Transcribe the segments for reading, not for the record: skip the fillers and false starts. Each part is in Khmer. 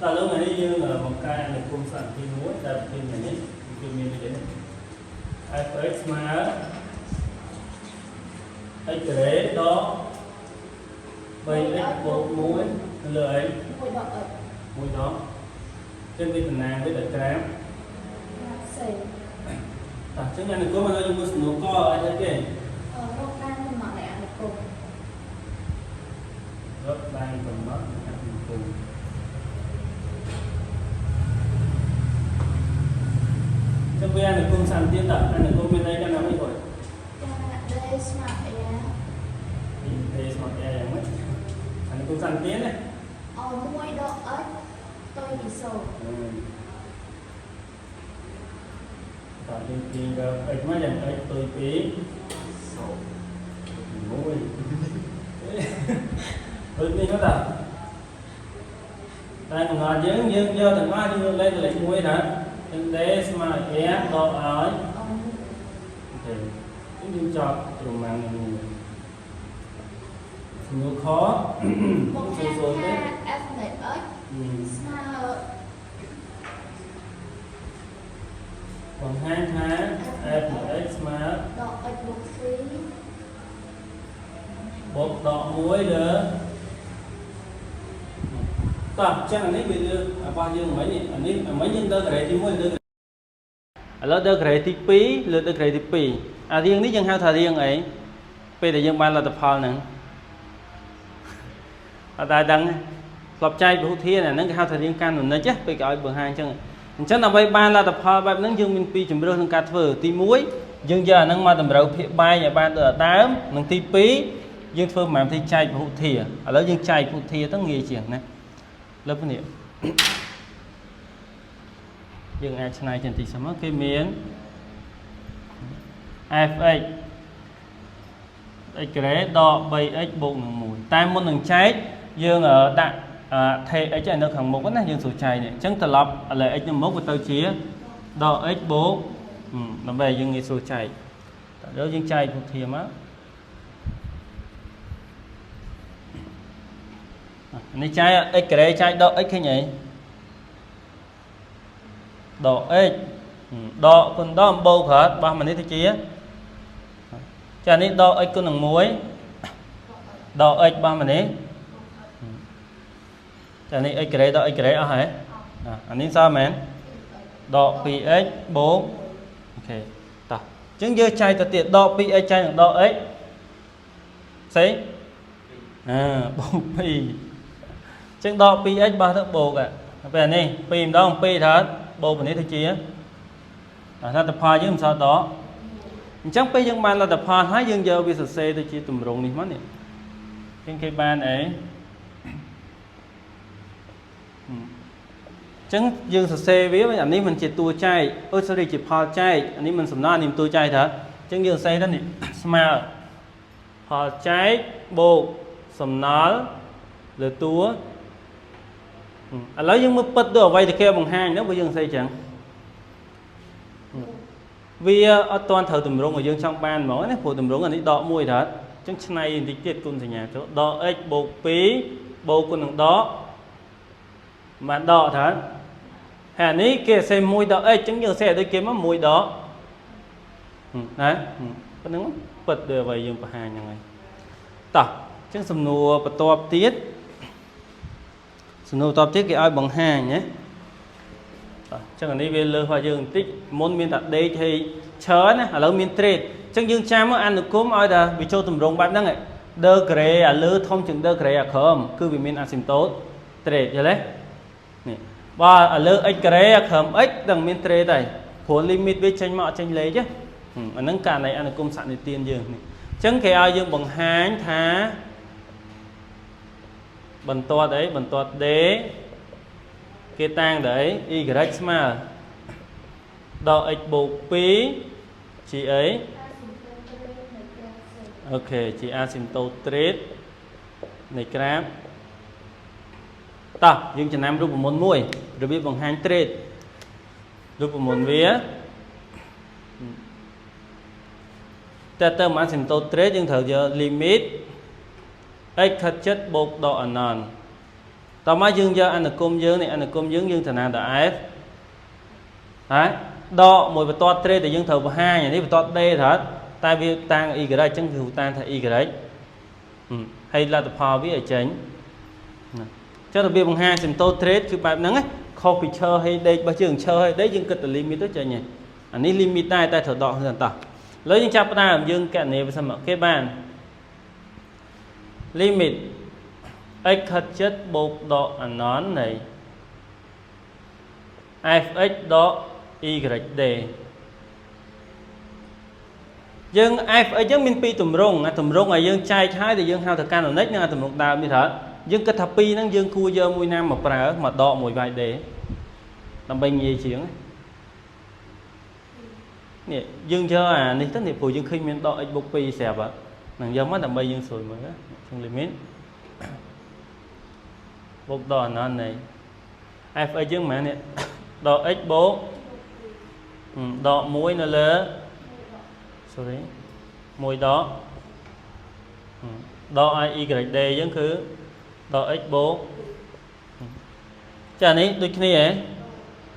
តើលោកថ្ងៃនេះយើងបង្កើតអនុគមន៍សន្តិមួយដែលប្រធានថ្ងៃនេះគឺមានដូចនេះ fx ស្មើ x ការ៉េដក 3x បូក1លើអី 1ដក x 1ដងចឹងវាតំណាងវាដោយក្រាម សេ តោះចឹងអនុគមន៍មកយើងមើលសំណួរកអីទៅគេ រកតាមកំណត់នៃអនុគមន៍ រកតាមកំណត់នៃអនុគមន៍ចឹងវាអនុគមន៍សន្តិតអនុគមន៍មានន័យថាម៉េចគាត់ ចា D ស្មើ A ទេស្មើ A យ៉ាងម៉េចអនុគមន៍សន្តិណា អ1ដក x ផ្ទុយពី0 តើយើងទាញយក x មកយ៉ាង x ផ្ទុយពី0 1ដូចនេះហ្នឹងតាតែកំណត់យើងយើងយកទាំងអស់យើងយកលេខទៅលេខ1ណាចឹង d ស្មើ r ដកឲ្យ អ OK យើងចប់ប្រមាណនេះមួយសំណួរខ បង្ហាញ សូន្យ ថា ទេ f នៃ x ស្មើ បង្ហាញថា f នៃ x ស្មើ ដក x បូក c បូកដក1លើតោះអញ្ចឹងអានេះវាលើរបស់យើងមិញនេះអានេះមិញយើងទៅការ៉េទី1លើឥឡូវដល់ការ៉េទី2លើដល់ការ៉េទី2អារៀងនេះយើងហៅថារៀងអីពេលដែលយើងបានលទ្ធផលហ្នឹងអត់ដែរដឹងទេធ្លាប់ចែកពហុធានអាហ្នឹងគេហៅថារៀងកាណូនិកពេលគេឲ្យបង្ហាញអញ្ចឹងអញ្ចឹងដើម្បីបានលទ្ធផលបែបហ្នឹងយើងមានពីរជម្រើសក្នុងការធ្វើទី1យើងយកអាហ្នឹងមកតម្រូវភាគបែងឲ្យបានដូចដើមនិងទី2យើងធ្វើប្រហែលទីចែកពហុធាឥឡូវយើងចែកពហុធាទៅងាយជាងណាលើកនេះយើងអាចឆ្នៃជាបន្តិចសិនមកគេមាន fx x ការ៉េដក 3x បូកនឹង1តែមុននឹងចែកយើងដាក់ tx ឲ្យនៅខាងមុខណាយើងស្រួលចែកនេះអញ្ចឹងត្រឡប់ឥឡូវ x នៅមុខវាទៅជាដក x បូកដើម្បីឲ្យយើងងាយស្រួលចែកតើយើងចែកពុធាមកនេះចែក x ការ៉េចែកដក x ឃើញអីដក x ដកគុណដកបូកក្រោតបោះមកនេះទៅជាចានេះដក x គុណនឹង1ដក x បោះមកនេះចានេះ x ការ៉េដក x ការ៉េអស់ហើយអានេះសល់មែនដក 2x បូក OK តោះអញ្ចឹងយើងចែកទៅទៀតដក 2x ចែកនឹងដក x ផ្សេងអើបូក2អញ្ចឹងដក 2x បោះទៅបូកពេលនេះ2ម្ដង2ត្រូវបូកនេះទៅជាលទ្ធផលយើងមិនសល់ដកអញ្ចឹងពេលយើងបានលទ្ធផលហើយយើងយកវាសរសេរទៅជាទម្រង់នេះមកនេះអញ្ចឹងគេបានអីអញ្ចឹងយើងសរសេរវាអានេះមិនជាតួចែកអូ sorry ជាផលចែកអានេះមិនសំណល់នេះមិនតួចែកត្រូវអញ្ចឹងយើងសរសេរទៅនេះស្មើផលចែកបូកសំណល់លើតួឥឡូវយើងមើលពិតទៅអ្វីដែលគេបង្ហាញនោះបើយើងសរសេរអញ្ចឹងវាអត់ទាន់ត្រូវតម្រង់ឲ្យយើងចង់បានហ្មងណាព្រោះតម្រង់អានេះដក1ត្រូវអញ្ចឹងឆ្នៃបន្តិចទៀតគុណសញ្ញាចូលដក x បូក2បូកគុណនឹងដកបានដកត្រូវហើយអានេះគេសរសេរ1ដក x អញ្ចឹងយើងសរសេរដូចគេមក1ដកណាប៉ុណ្្នឹងពិតដូចអ្វីយើងបង្ហាញហ្នឹងហើយតោះអញ្ចឹងសំណួរបន្ទាប់ទៀតសំណួរបន្ទាប់ទៀតគេឲ្យបង្ហាញណាតោះអញ្ចឹងអានេះវាលើសរបស់យើងបន្តិចមុនមានតែដេកហើយឈរណាឥឡូវមានត្រេតអញ្ចឹងយើងចាំមកអនុគមន៍ឲ្យតែវាចូលទម្រង់បែបហ្នឹងដឺក្រេអាលើធំជាងដឺក្រេអាក្រោមគឺវាមានអាស៊ីមតូតត្រេតយល់ទេនេះបើអាលើ x ការ៉េអាក្រោម x ដឹងមានត្រេតហើយព្រោះ limit វាចេញមកអត់ចេញលេខទេអាហ្នឹងករណីអនុគមន៍សនិទានយើងនេះអញ្ចឹងគេឲ្យយើងបង្ហាញថាបន្ទាត់អីបន្ទាត់ D គេតាំងទៅអី y ស្មើដក x បូក2ជាអី OK ជាអាស៊ីមតូទ្រេតនៃក្រាបតោះយើងចំណាំរូបមន្តមួយរបៀបបង្ហាញទ្រេតរូបមន្តវាតែទៅអាស៊ីមតូទ្រេតយើងត្រូវយក limit x ខិតចិត្តបូកដកអនន្ត តមកយើងយកអនុគមយើងនេះអនុគមយើងយើងតំណាងដល់ f ហើយដកមួយបន្ទាត់ត្រេដែលយើងត្រូវបង្ហាញនេះបន្ទាត់ d ត្រូវតែវាតាំង y អញ្ចឹងគឺតាំងថា y ហើយលទ្ធផលវាឲ្យចេញណាចុះរបៀបបង្ហាញសិមតូត្រេតគឺបែបហ្នឹងខុសពីឈើហើយដេករបស់យើងឈើហើយដេកយើងគិតតែ limit ទៅចេញអានេះ limit ដែរតែត្រូវដកហ្នឹងតោះឥឡូវយើងចាប់ផ្ដើមយើងកណនីវាសិនមកគេបាន limit x ខិតចិត្តបូកដកអនន្តនៃ fx ដក yd យើង fx យើងមានពីរទម្រង់អាទម្រង់ឲ្យយើងចែកហើយដែលយើងហៅថាកាណូនិកនិងអាទម្រង់ដើមនេះត្រូវយើងគិតថាពីរហ្នឹងយើងគួរយកមួយណាមកប្រើមកដកមួយ yd ដើម្បីងាយជាងនេះយើងយកអានេះទៅនេះព្រោះយើងឃើញមានដក x បូក2ស្រាប់ហ្នឹងយកមកដើម្បីយើងស្រួលមើលក្នុង limit បូកដកអនន្តនៃ fx យើងមិនមែននេះដក x បូកដក1នៅលើ sorry 1ដកដកឲ្យ yd យើងគឺដក x បូកចានេះដូចគ្នាហ៎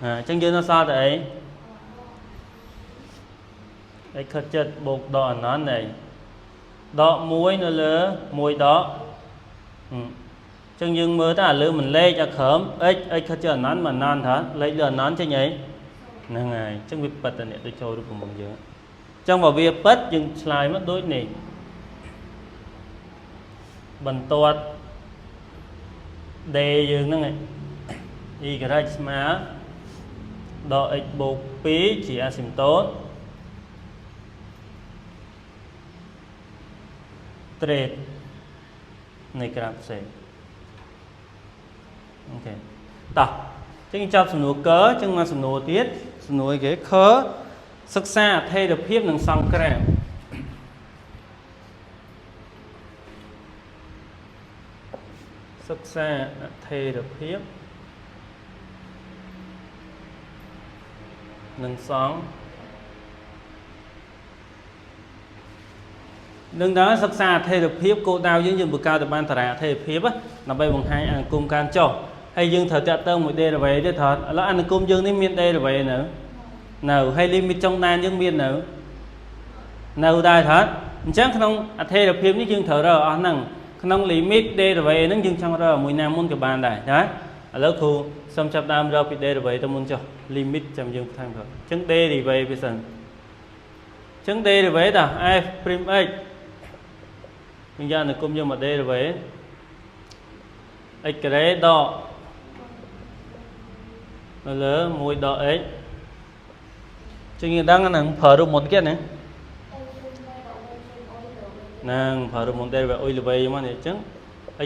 អញ្ចឹងយើងនៅសល់តែអី x ខិតចិត្តបូកដកអនន្តនៃដក1នៅលើ1ដកអញ្ចឹងយើងមើលទៅអាលើមិនលេខអាក្រោម x x ខិតចិត្តអនន្តមិនអនន្តថាលេខលើអនន្តចេញអីហ្នឹងហើយអញ្ចឹងវាពិតតែនេះដូចចូលរូបមន្តយើងអញ្ចឹងបើវាពិតយើងឆ្លើយមកដូចនេះបន្ទាត់ d យើងហ្នឹង y ស្មើដក x បូក2ជាអាស៊ីមតូតត្រេតនៃក្រាបផ្សេងអូខេតោះចឹងចាប់សំណួរកចឹងមកសំណួរទៀតសំណួរអីគេខសិក្សាអថេរភាពនិងសង្ក្រាមសិក្សាអថេរភាពនិងសង្នឹងដល់សិក្សាអថេរភាពគោលដៅយើងយើងបង្កើតទៅបានតារាអថេរភាពដើម្បីបង្ហាញអនុគមការចុះហើយយើងត្រូវតាក់ទងមួយ derivative ទៀតត្រូវឥឡូវអនុគមយើងនេះមាន derivative នៅនៅហើយ limit ចុងដានយើងមាននៅនៅដែរត្រូវអញ្ចឹងក្នុងអថេរភាពនេះយើងត្រូវរើអស់ហ្នឹងក្នុង limit derivative ហ្នឹងយើងចង់រើមួយណាមុនក៏បានដែរណាឥឡូវគ្រូសូមចាប់ដើមរើពី derivative ទៅមុនចុះ limit ចាំយើងបន្ថែមក្រោយអញ្ចឹង derivative វាសិនអញ្ចឹង derivative តា f' x យើងយកអនុគមយកមក derivative x ការ៉េដកនៅលើ1ដក x ចឹងយើងដឹងហ្នឹងប្រើរូបមន្តគេណាហ្នឹងប្រើរូបមន្ត derivative អុយល្វីមកនេះអញ្ចឹង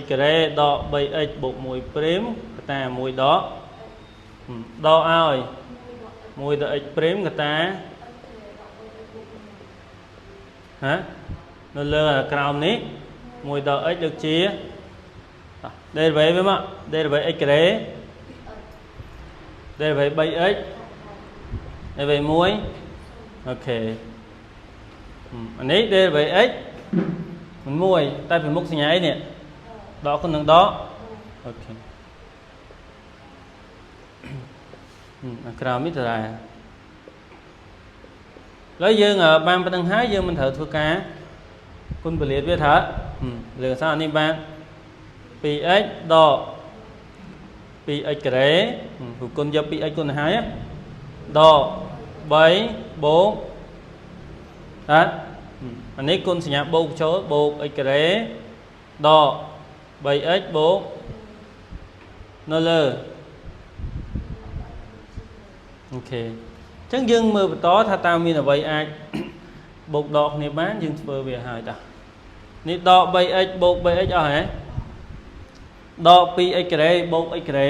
x ការ៉េដក 3x បូក1ព្រីមកតា1ដកដកឲ្យ1ដក x ព្រីមកតាហ៎នៅលើក្រោមនេះ1ដក x លើកជា derivative វាមក derivative x ការ៉េ derivative 3x derivative 1អូខេអានេះ derivative x មិនមួយតែពីមុខសញ្ញាអីនេះដកគុណនឹងដកអូខេអាក្រោមនេះតើដែរឥឡូវយើងបានប៉ុណ្្នឹងហើយយើងមិនត្រូវធ្វើការគុណពលាតវាថាលើអក្សរនេះបាន 2x ដក 2x ការ៉េព្រោះគុណយក 2x គុណទៅហើយដក3បូកបាទអានេះគុណសញ្ញាបូកចូលបូក x ការ៉េដក 3x បូកនៅលើអូខេអញ្ចឹងយើងមើលបន្តថាតើមានអ្វីអាចបូកដកគ្នាបានយើងធ្វើវាហើយតានេះដក 3x បូក 3x អស់ហ៎ដក 2x ការ៉េបូក x ការ៉េ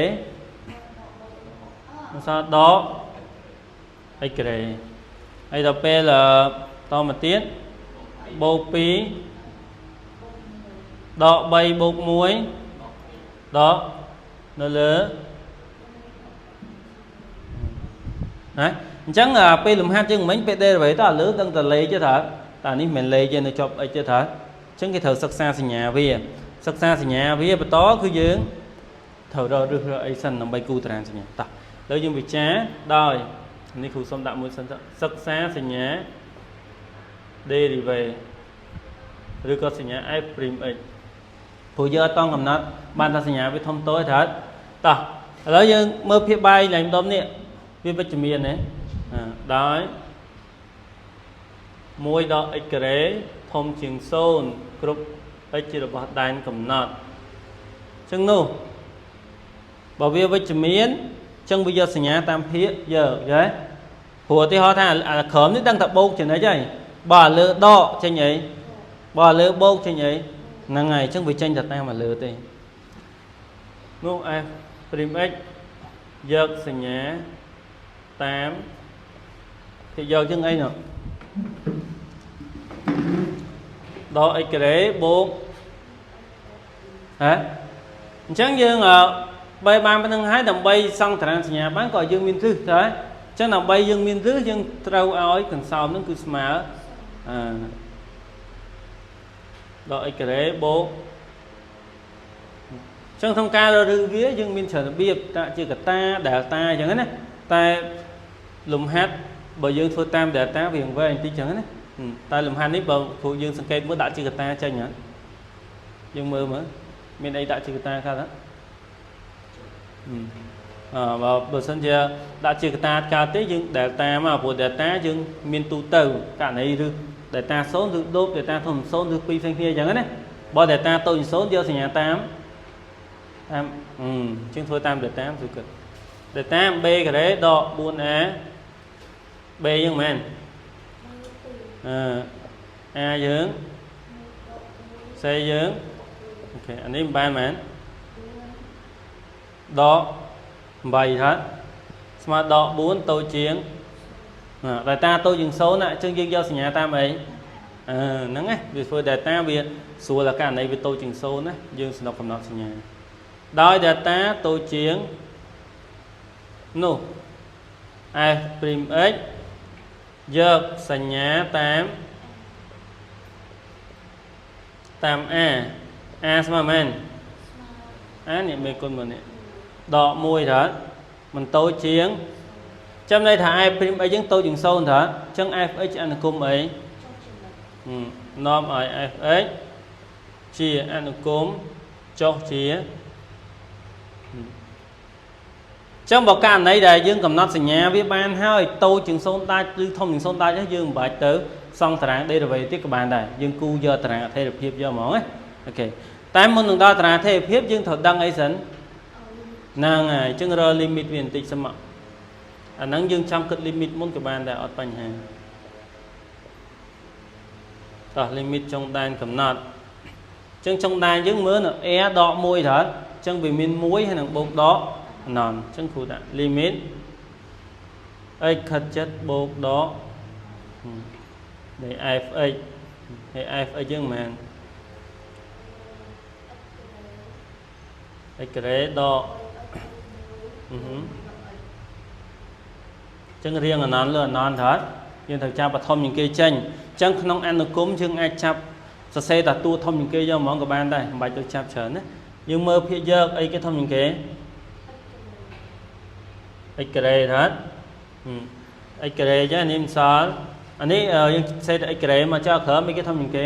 អសដក x ការ៉េហើយដល់ពេលតមកទៀតបូក2ដក3បូក1ដកនៅលើណាអញ្ចឹងពេលលំហាត់យើងមិញពេល derivative តើលើដឹងតែលេខទេថាតែនេះមិនមែនលេខទេនៅជាប់ x ទេថាអញ្ចឹងគេត្រូវសិក្សាសញ្ញាវាសិក្សាសញ្ញាវាបន្តគឺយើង ត្រូវរករឹសរកអីសិនដើម្បីគូតារាងសញ្ញាតោះឥឡូវយើងវិចារដោយនេះគ្រូសុំដាក់មួយសិនទៅសិក្សាសញ្ញា derivative ឬក៏សញ្ញា f' x ព្រោះយើងអត់តង់កំណត់បានថាសញ្ញាវាធំតូចត្រូវតោះឥឡូវយើងមើលភាពបែកឡើងដុំនេះវាវិជ្ជមានណាដោយ1ដល់ x ការ៉េធំជាង0គ្រប់ x ជារបស់ដែនកំណត់អញ្ចឹងនោះបើវាវិជ្ជមានអញ្ចឹងវាយកសញ្ញាតាមភាគយកយល់ទេព្រោះឧទាហរណ៍ថាអាក្រោមនេះដឹងថាបូកចំណិចហើយបើលើដកចេញអីបើលើបូកចេញអីហ្នឹងហើយអញ្ចឹងវាចេញតែតាមអាលើទេនោះ f' x យកសញ្ញាតាមភាគយកជាងអីនោះដក x ការ៉េបូកហ៎អញ្ចឹងយើងបីបានប៉ុណ្្នឹងហើយដើម្បីសង់តារាងសញ្ញាបានក៏យើងមានទិសដែរអញ្ចឹងដើម្បីយើងមានទិសយើងត្រូវឲ្យកន្សោមនឹងគឺស្មើអឺដក x ការ៉េបូកអញ្ចឹងក្នុងការរឹសវាយើងមានច្រើនរបៀបតាជាកតា delta អញ្ចឹងណាតែលំហាត់បើយើងធ្វើតាម delta វាវែងបន្តិចអញ្ចឹងណាតែលំហាត់នេះបើគ្រូយើងសង្កេតមើលដាក់ជាកតាចេញហ៎យើងមើលមើលមានអីដាក់ជាកតាខ្លះអឺបើបើសិនជាដាក់ជាកតាកើតទេយើង delta មកព្រោះ delta យើងមានទូទៅករណីឬ delta 0ឬដូប delta ធំ0ឬ2ផ្សេងគ្នាអញ្ចឹងណាបើ delta តូច0យកសញ្ញាតាមតាមអឺជាងធ្វើតាម delta គឺគិត delta b ការ៉េដក 4a b យើងមែនអឺ a យើង c យើង OK អានេះមិនបានមែនដក8ថាស្មើដក4តូចជាង delta តូចជាង0ណាអញ្ចឹងយើងយកសញ្ញាតាមអីអឺហ្នឹងណាវាធ្វើ delta វាស្រួលតែករណីវាតូចជាង0ណាយើងស្នុកកំណត់សញ្ញាដោយ delta តូចជាងនោះ f' x យកសញ្ញាតាមតាម a a ស្មើមែន a នេះមេគុណមកនេះដក1ត្រូវមិនតូចជាងចាំន័យថា f' x យើងតូចជាង0ត្រូវអញ្ចឹង fx អនុគមអីនាំឲ្យ fx ជាអនុគមចុះជាចឹងបើករណីដែលយើងកំណត់សញ្ញាវាបានហើយតូចជាង0ដាច់ឬធំជាង0ដាច់យើងមិនបាច់ទៅសង់តារាង derivative ទៀតក៏បានដែរយើងគូយកតារាងអថេរភាពយកហ្មងណា OK តែមុននឹងដល់តារាងអថេរភាពយើងត្រូវដឹងអីសិនហ្នឹងហើយអញ្ចឹងរក limit វាបន្តិចសិនមកអាហ្នឹងយើងចង់គិត limit មុនក៏បានដែរអត់បញ្ហាតោះ limit ចុងដែនកំណត់អញ្ចឹងចុងដែនយើងមើលនៅ a ដក1ត្រូវអញ្ចឹងវាមាន1ហើយនឹងបូកដកអនន្តអញ្ចឹងគ្រូដាក់ limit x ខិតចិត្តបូកដកនៃ fx នៃ fx យើងមិនមែន x ការ៉េដកអឺហឺចឹងរៀងអនន្តលើអនន្តត្រូវយើងត្រូវចាប់បឋមជាងគេចេញអញ្ចឹងក្នុងអនុគមយើងអាចចាប់សរសេរតាតួធំជាងគេយកហ្មងក៏បានដែរមិនបាច់ទៅចាប់ច្រើនណាយើងមើលភាគយកអីគេធំជាងគេ x ការ៉េថា x ការ៉េចឹងនេះមិនសល់អានេះយើងសេតែ x ការ៉េមកចោលក្រោមអីគេធំជាងគេ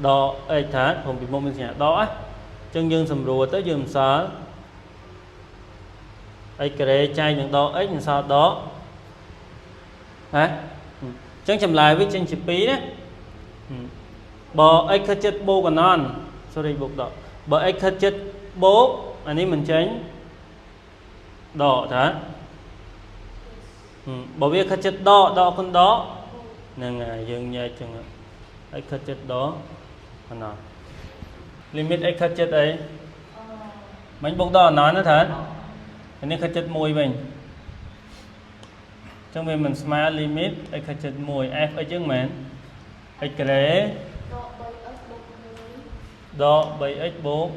ដក x ថាព្រមពីមុខមានសញ្ញាដកណាចឹងយើងសម្រួលទៅយើងមិនសល់ x ការ៉េចែកនឹងដក x មិនសល់ដកហ៎ចឹងចម្លើយវាចេញជា2ណាបើ x ខិតចិត្តបូកអនន្ត sorry បូកដកបើ x ខិតចិត្តបូកអានេះមិនចេញដកថាបើវាខិតចិត្តដកដកគុណដកហ្នឹងហើយយើងញែកចឹង x ខិតចិត្តដកអនន្ត limit x ខិតចិត្តអីមិញបូកដកអនន្តណាថាអានេះខិតចិត្ត1វិញចឹងវាមិនស្មើ limit x ខិតចិត្ត1 f x ចឹងមែន x ការ៉េ ដក 3x បូក1 ដក 3x បូក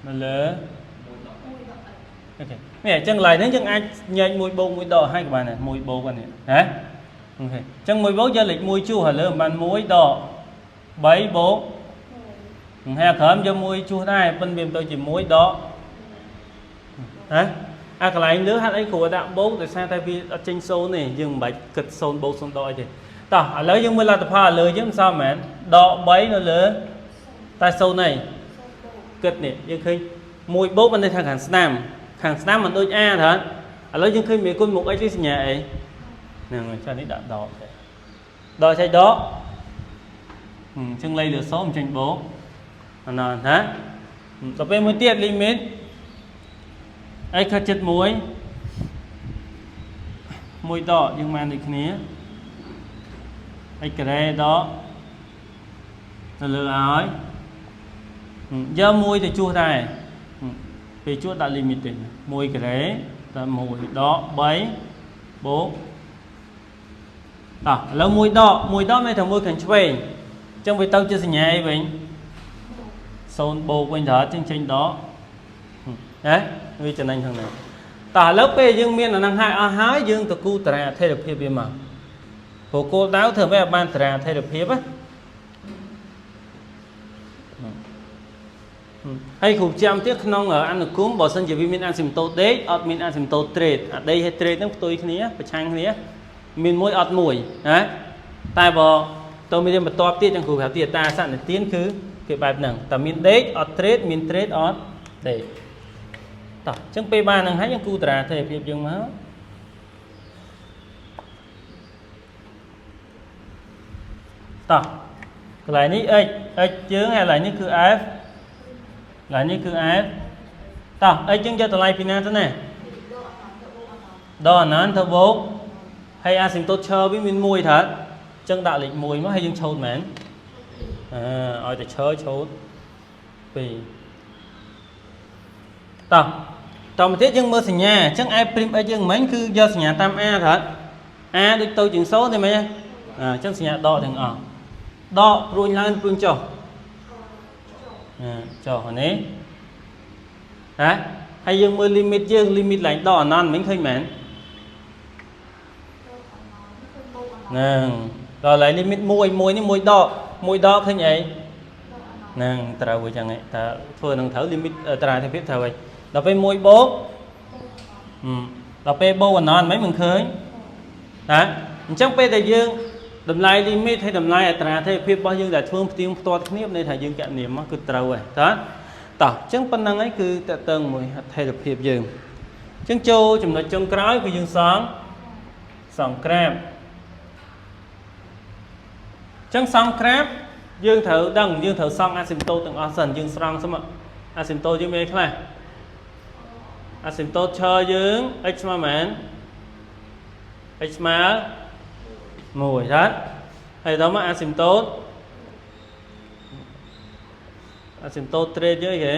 នៅលើ 1ដក x OK នេះអញ្ចឹងកន្លែងហ្នឹងយើងអាចញែក1បូក1ដកឲ្យក៏បានដែរ1បូកហ្នឹងណា OK អញ្ចឹង1បូកយកលេខ1ជួសឥឡូវបាន1ដក3បូក 1 ហើយអាក្រោមយកមួយជួសដែរប៉ុន្តែវាទៅជាមួយដកហ៎អាកន្លែងលើហេតុអីគ្រូដាក់បូកដោយសារតែវាអត់ចេញ0ទេយើងមិនបាច់គិត0បូក0ដកអីទេតោះឥឡូវយើងមើលលទ្ធផលឥឡូវយើងមិនសមមែនដក3នៅលើតែ0អីគិតនេះយើងឃើញ1បូកមិនន័យថាខាងស្ដាំខាងស្ដាំមិនដូច A ថាឥឡូវយើងឃើញមេគុណមុខ x នេះសញ្ញាអីហ្នឹងហើយចានេះដាក់ដកទេដកចែកដកអញ្ចឹងលេខលើ0អញ្ចឹងបូកអាណណាដល់ពេលមួយទៀត limit អីខិតចិត្តមួយមួយដកយើងបានដូចគ្នា x ការ៉េដកទៅលើឲ្យយកមួយទៅជួសដែរពេលជួសដាក់ limit ទេ1ការ៉េដល់1ដក3បូកតោះឥឡូវមួយដកមួយដកមានតែមួយខាងឆ្វេងអញ្ចឹងវាទៅជាសញ្ញាអីវិញ0បូកវិញត្រូវអត់ចឹងចេញដកហ៎វាចំណេញខាងណាតោះឥឡូវពេលយើងមានអាហ្នឹងហើយអស់ហើយយើងទៅគូតារាអធិរភាពវាមកព្រោះគោលដៅធ្វើម៉េចឲ្យបានតារាអធិរភាពណាហើយគ្រូចាំទៀតក្នុងអនុគមបើសិនជាវាមានអាស៊ីមតូតដេកអត់មានអាស៊ីមតូតត្រេតអាដេកហើយត្រេតហ្នឹងផ្ទុយគ្នាប្រឆាំងគ្នាមានមួយអត់មួយណាតែបើទៅមានបន្ទាប់ទៀតចឹងគ្រូប្រាប់ទៀតតាសន្និទានគឺគេបែបហ្នឹងតែមានដេកអត់ត្រេតមានត្រេតអត់ដេកតោះអញ្ចឹងពេលបានហ្នឹងហើយយើងគូតារាទេភាពយើងមកតោះកន្លែងនេះ x x ជើងហើយកន្លែងនេះគឺ f កន្លែងនេះគឺ f តោះ x យើងយកតម្លៃពីណាទៅណាដកអាណានទៅបូកហើយអាស៊ីមតូតឈរវាមាន1ត្រូវអញ្ចឹងដាក់លេខ1មកហើយយើងឆូតមែនអើឲ្យតែឈរឆូត2តោះតមកទៀតយើងមើលសញ្ញាអញ្ចឹង f' x យើងមិញគឺយកសញ្ញាតាម a ត្រូវ a ដូចទៅជាង0ទេមិញអញ្ចឹងសញ្ញាដកទាំងអស់ដកព្រួញឡើងព្រួញចុះចុះនេះហ៎ហើយយើងមើល limit យើង limit ឡើងដកអនន្តមិញឃើញមែនហ្នឹងដល់ឡើយ limit 1 1នេះ1ដក1ដកឃើញអីហ្នឹងត្រូវអញ្ចឹងឯងតើធ្វើនឹងត្រូវ limit តារាធិភាពត្រូវហើយដល់ពេល1បូកដល់ពេលបូកអនន្តមិនឃើញណាអញ្ចឹងពេលដែលយើងតម្លៃ limit ហើយតម្លៃអត្រាធិភាពរបស់យើងដែលធ្វើផ្ទៀងផ្ទាត់គ្នាន័យថាយើងកណនាមកគឺត្រូវហើយតើតោះអញ្ចឹងប៉ុណ្្នឹងហើយគឺតកតឹងមួយអថេរភាពយើងអញ្ចឹងចូលចំណុចចុងក្រោយគឺយើងសង់សង់ក្រាបអញ្ចឹងសង់ក្រាបយើងត្រូវដឹងយើងត្រូវសង់អាស៊ីមតូតទាំងអស់សិនយើងស្រង់សិនអាស៊ីមតូតយើងមានអីខ្លះអាស៊ីមតូតឈរយើង x ស្មើប៉ុន្មាន x ស្មើ1បាទហើយដល់មកអាស៊ីមតូតអាស៊ីមតូតត្រេតយើងគេ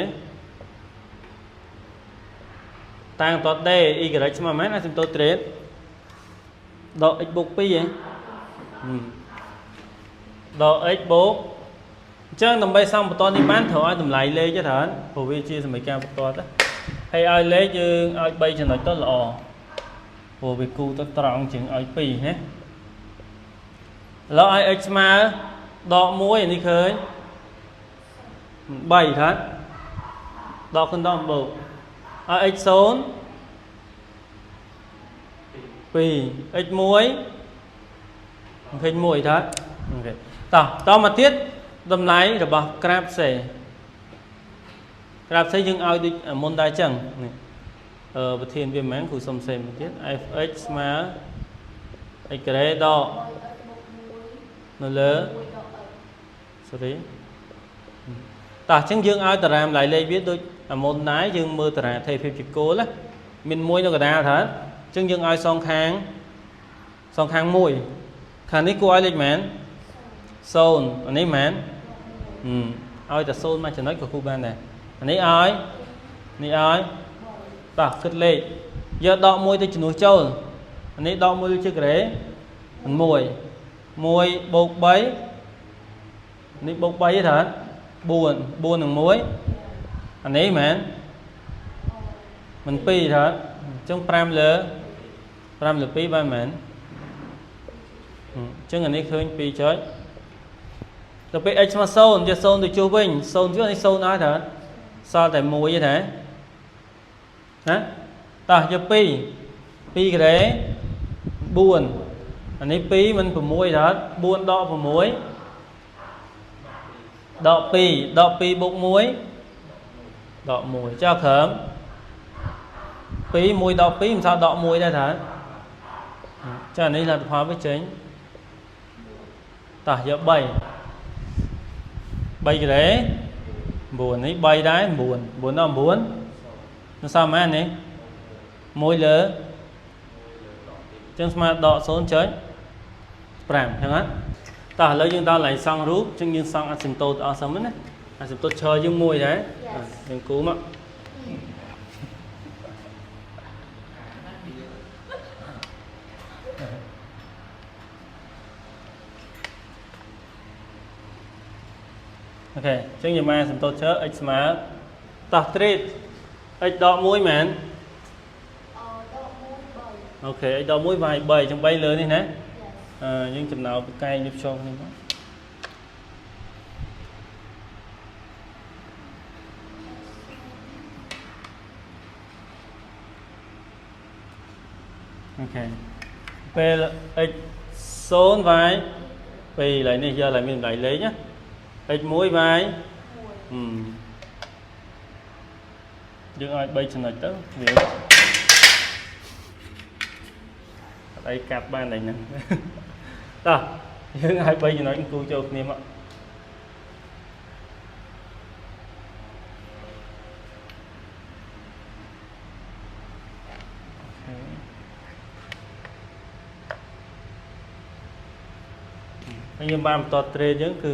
តាំងត d y ស្មើប៉ុន្មានអាស៊ីមតូតត្រេតដក x បូក2ហ៎ដក x បូកអញ្ចឹងដើម្បីសង់បន្ទាត់នេះបានត្រូវឲ្យតម្លៃលេខទេត្រូវព្រោះវាជាសមីការបន្ទាត់ហើយឲ្យលេខយើងឲ្យ3ចំណុចទៅល្អព្រោះវាគូទៅត្រង់ជាងឲ្យ2ណាឥឡូវឲ្យ x ស្មើដក1នេះឃើញ3ថាដកគុណដកបូកឲ្យ x 0 2 x 1ឃើញ1ថា OK តោះតមកទៀតតម្លៃរបស់ក្រាប C ក្រាប C យើងឲ្យដូចមុនដែរចឹងនេះអឺប្រធានវាមិនមែនគ្រូសុំសេមួយទៀត fx ស្មើ x ការ៉េដកនៅលើ sorry តោះអញ្ចឹងយើងឲ្យតារាតម្លៃលេខវាដូចអាមុនដែរយើងមើលតារាថេភាពជាគោលណាមានមួយនៅកណ្ដាលថាអញ្ចឹងយើងឲ្យសងខាងសងខាងមួយខាងនេះគួរឲ្យលេខប៉ុន្មាន0អានេះប៉ុន្មានឲ្យតែ0មួយចំណុចក៏គូបានដែរអានេះឲ្យនេះឲ្យតោះគិតលេខយកដកមួយទៅជំនួសចូលអានេះដកមួយជាការ៉េ1 1បូក3នេះបូក3ទេត្រូវ4 4នឹង1អានេះមែនមិន2ត្រូវអញ្ចឹង5លើ5លើ2បានមែនអញ្ចឹងអានេះឃើញ2ចុច ដល់ពេល x ស្មើ0យក0ទៅជួសវិញ0ជួសនេះ0អស់តើសល់តែ1ទេណាណាតោះយក2 2ការ៉េ4អានេះ2មិន6តើ4ដក6ដក2ដក2បូក1ដក1ចុះក្រោម2 1ដក2មិនសល់ដក1ដែរតើចាអានេះលទ្ធផលវាចេញតោះយក3 3ការ៉េ9នេះ3ដែរ9 9ដល់9នឹងសល់ប៉ុន្មាននេះ1លើចឹងស្មើដក0.5ចឹងហ៎តោះឥឡូវយើងដល់កន្លែងសង់រូបចឹងយើងសង់អាស៊ីមតូតអស់សិនណាអាស៊ីមតូតឈរយើងមួយដែរយើងគូមក OK ចឹងយើងមកអាស៊ីមតូតឈរ x ស្មើតោះទ្រីត x ដក1មែន អដក1 3 OK x ដក1 y 3ចឹង3លើនេះណា Yes. អឺយើងចំណោលកែងវាភ្ជាប់គ្នាមក OK ពេល x 0 y 2ឡើយនេះយកឡើយមានតម្លៃលេខណា x 1 y 1 ហឹមយើងឲ្យ3ចំណុចទៅវាអត់អីកាត់បានតែហ្នឹង តោះយើងឲ្យ3ចំណុចគូចូលគ្នាមក ហើយយើងបានបន្តត្រេយើងគឺ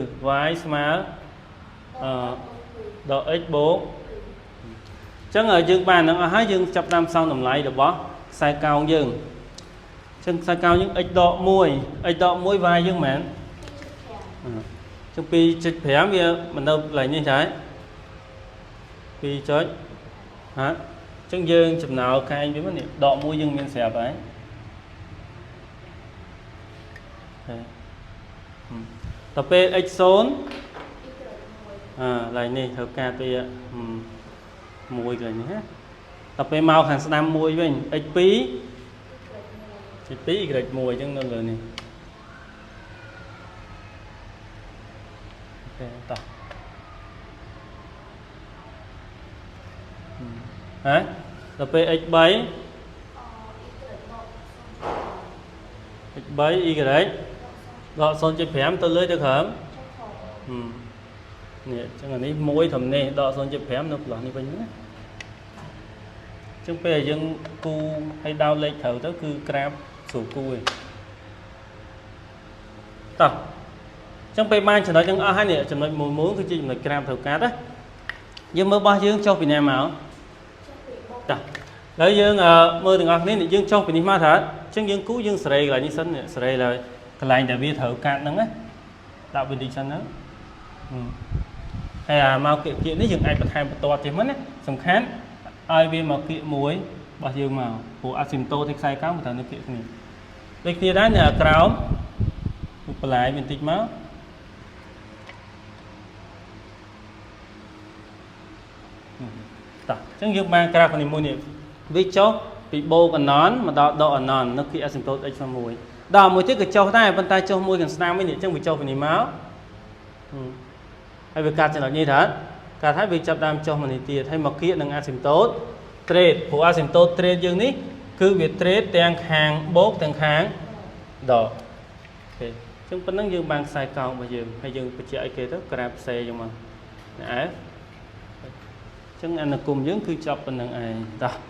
y ស្មើអឺដក x បូកអញ្ចឹងយើងបាននឹងអស់ហើយយើងចាប់តាមសង់តម្លៃរបស់ខ្សែកោងយើងអញ្ចឹងខ្សែកោងយើង x ដក1 x ដក1 y យើងមែនអញ្ចឹង2.5វាមិននៅកន្លែងនេះដែរ2ចុចហ่ะអញ្ចឹងយើងចំណោលកែងវាមកនេះដក1យើងមានស្រាប់ហើយហេដល់ពេល x 0អើកន្លែងនេះត្រូវការវាមួយកន្លែងនេះណាដល់ពេលមកខាងស្ដាំមួយវិញ x 2 x 2 y 1អញ្ចឹងនៅលើនេះ OK តោះហ៎ដល់ពេល x 3 x 3 y ដក0.5ទៅលើទៅក្រោមនេះអញ្ចឹងអានេះ1ត្រឹមនេះដក0.5នៅផ្លោះនេះវិញណាអញ្ចឹងពេលយើងគូឲ្យដោលេខត្រូវទៅគឺក្រាបស្រួលគូឯងតោះអញ្ចឹងពេលបានចំណុចហ្នឹងអស់ហើយនេះចំណុចមួយមួយគឺជាចំណុចក្រាបត្រូវកាត់ណាយើងមើលរបស់យើងចុះពីណាមកតោះឥឡូវយើងមើលទាំងអស់គ្នានេះយើងចុះពីនេះមកថាអញ្ចឹងយើងគូយើងសេរីកន្លែងនេះសិនសេរីឡើយកន្លែងដែលវាត្រូវកាត់ហ្នឹងណាដាក់វាតិចសិនហ្នឹងហើយអាមកគៀកគៀកនេះយើងអាចបន្ថែមបន្ទាត់ទៀតមិនណាសំខាន់ឲ្យវាមកគៀកមួយរបស់យើងមកព្រោះអាស៊ីមតូទីខ្សែកោងវាត្រូវនៅគៀកគ្នាដូចគ្នាដែរនៅអាក្រោមបន្លាយវាបន្តិចមកតោះអញ្ចឹងយើងបានក្រាបនេះមួយនេះវាចុះពីបូកអណនមកដល់ដកអណននៅគៀកអាស៊ីមតូ x 1ដល់មួយទៀតក៏ចុះដែរប៉ុន្តែចុះមួយខាងស្ដាំវិញនេះអញ្ចឹងវាចុះពីនេះមកហើយវាកាត់ចំណុចនេះថាកាត់ហើយវាចាប់ដើមចុះមកនេះទៀតហើយមកគៀកនឹងអាស៊ីមតូតត្រេតព្រោះអាស៊ីមតូតត្រេតយើងនេះគឺវាត្រេតទាំងខាងបូកទាំងខាងដក OK អញ្ចឹងប៉ុណ្ណឹងយើងបានខ្សែកោងរបស់យើងហើយយើងបញ្ជាក់ឲ្យគេទៅក្រាបផ្សេងហ្នឹងមកណាអញ្ចឹងអនុគមយើងគឺចប់ប៉ុណ្្នឹងឯងតោះ។